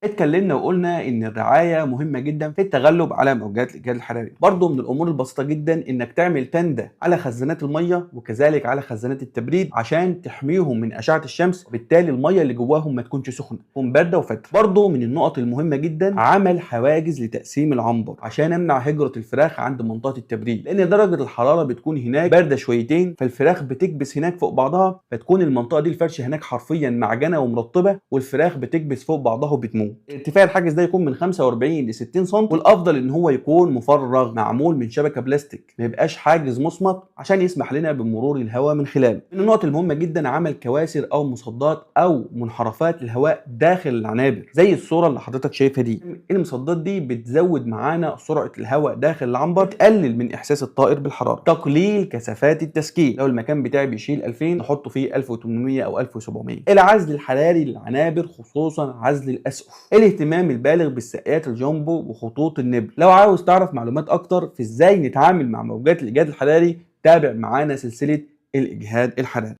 اتكلمنا وقلنا ان الرعاية مهمة جدا في التغلب على موجات الاجهاد الحراري. برضو من الامور البسيطة جدا انك تعمل تندة على خزانات المية وكذلك على خزانات التبريد عشان تحميهم من اشعه الشمس، وبالتالي المية اللي جواهم ما تكونش سخنة، تكون باردة وفاتره. برضو من النقط المهمة جدا عمل حواجز لتقسيم العنبر عشان امنع هجره الفراخ عند منطقة التبريد، لان درجه الحرارة بتكون هناك باردة شويتين، فالفراخ بتكبس هناك فوق بعضها، فتكون المنطقة دي الفرش هناك حرفيا معجنه ومرطبه، والفراخ بتكبس فوق بعضها وبتموت. ارتفاع الحاجز ده يكون من 45 ل 60 سم، والافضل ان هو يكون مفرغ معمول من شبكة بلاستيك، ما يبقاش حاجز مصمت عشان يسمح لنا بمرور الهواء من خلاله. من النقط المهمة جدا عمل كواسر او مصدات او منحرفات للهواء داخل العنابر زي الصورة اللي حضرتك شايفها دي. المصدات دي بتزود معانا سرعة الهواء داخل العنبر، تقلل من احساس الطائر بالحرارة. تقليل كثافات التسكين، لو المكان بتاعي بيشيل 2000 نحطه فيه 1800 او 1700. العزل الحراري للعنابر خصوصا عزل الاسقف. الاهتمام البالغ بالسقايات الجامبو وخطوط النبل. لو عاوز تعرف معلومات اكتر في ازاي نتعامل مع موجات الاجهاد الحراري تابع معانا سلسلة الاجهاد الحراري.